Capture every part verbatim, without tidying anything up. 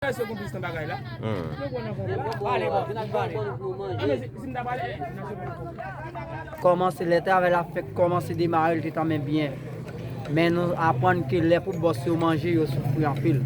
Yo konplis nan bagay la. Yo konn nan konplis. Pale, bò, vin pale. Kòmanse, lè travay la fèk kòmanse demare, l te tanmen byen. Men nou aprann ke lè pou bòs yo manje, yo soufri anpil.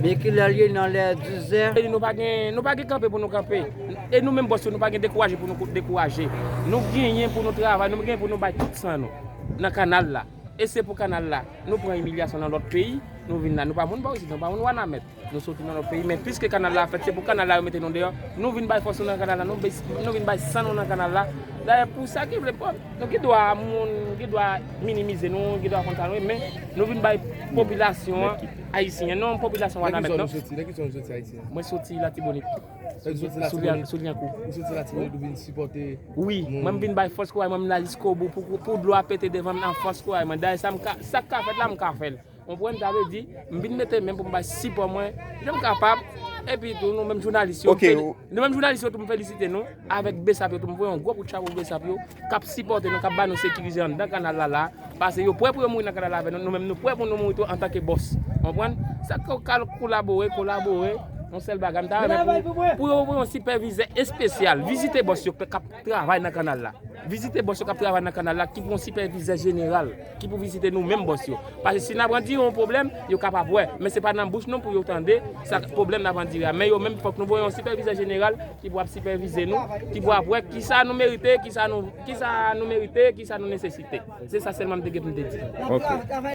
Men ki lè l ye nan lè dizè. E nou pa gen, nou pa gen kanpe pou nou kanpe. E nou menm bòs yo, nou pa gen dekouraje pou nou dekouraje. Nou genyen pou nou travay, nou genyen pou nou bay tout san nou nan kanal la. E se pou kanal la. Nou pran imilyasyon nan lòt peyi, nou vin la. Nou pa moun bò isit, nou pa moun Wanament. Nou soti nan lòt peyi, men piske kanal la fèt, se pou kanal la yo mete nou deyò. Nou vin bay fòs nou nan kanal la, nou, bay- nou vin bay san nou nan kanal la. Dayè, pou sa ki vle pòp, nou gen dwa moun, gen dwa minimize nou, gen dwa konn sa nou ye, men nou vin bay popilasyon an, ayisyen, non, popilasyon Nan ki Wanament, zòn non. Ou soti? Nan ki zòn ou soti, ayisyen? Mwen soti Latibonit. Ou soti Sou Lyan-, Latibonit? Sou Lyankou. Ou soti Latibonit, ou vin sipòte Wi, moun. Mwen m vin bay fòs kouraj, mwen m la jiskobou pou, pou dlo a pete devan m nan fòs kouraj mwen. Dayè, sa m ka, sa k ka fèt la, m ka fè l. Ou konprann? Sa vle di, m vin mete men pou m bay sipò mwen, jan m kapab. Epi tou, nou menm jounalis yo, Ok, m fel-, ou- nou menm jounalis yo tou, m felisite nou. Avèk BSAP yo tou, m voye yon gwo kout chapo BSAP yo, k ap sipòte nou, k ap ba nou sekirite anndan kanal la la. Paske yo prè pou yo mouri nan kanal la avè nou, nou menm nou prè pou nou mouri tou antanke bòs. Ou konprann? Sa k ka kolabore, kolabore, yon sèl bagay. M ta renmen pou, pou yo voye yon sipèvizè espesyal, vizite bòs yo k ap travay nan kanal la. Vizite bòs yo k ap travay nan kanal la, ki pou yon sipèvizè jeneral, ki pou vizite nou menm bòs yo. Paske si n ap rann di yo yon pwoblèm, yo kapab wè. Men se pa nan bouch nou pou yo tande sa pwoblèm n ap rann di a. Men yo menm, fòk nou voye yon sipèvizè jeneral ki pou ap sipèvize nou, ki pou ap wè kisa nou merite, kisa nou, kisa nou merite, kisa nou nesesite. Se sa sèlman m te gen pou m te di. Ok.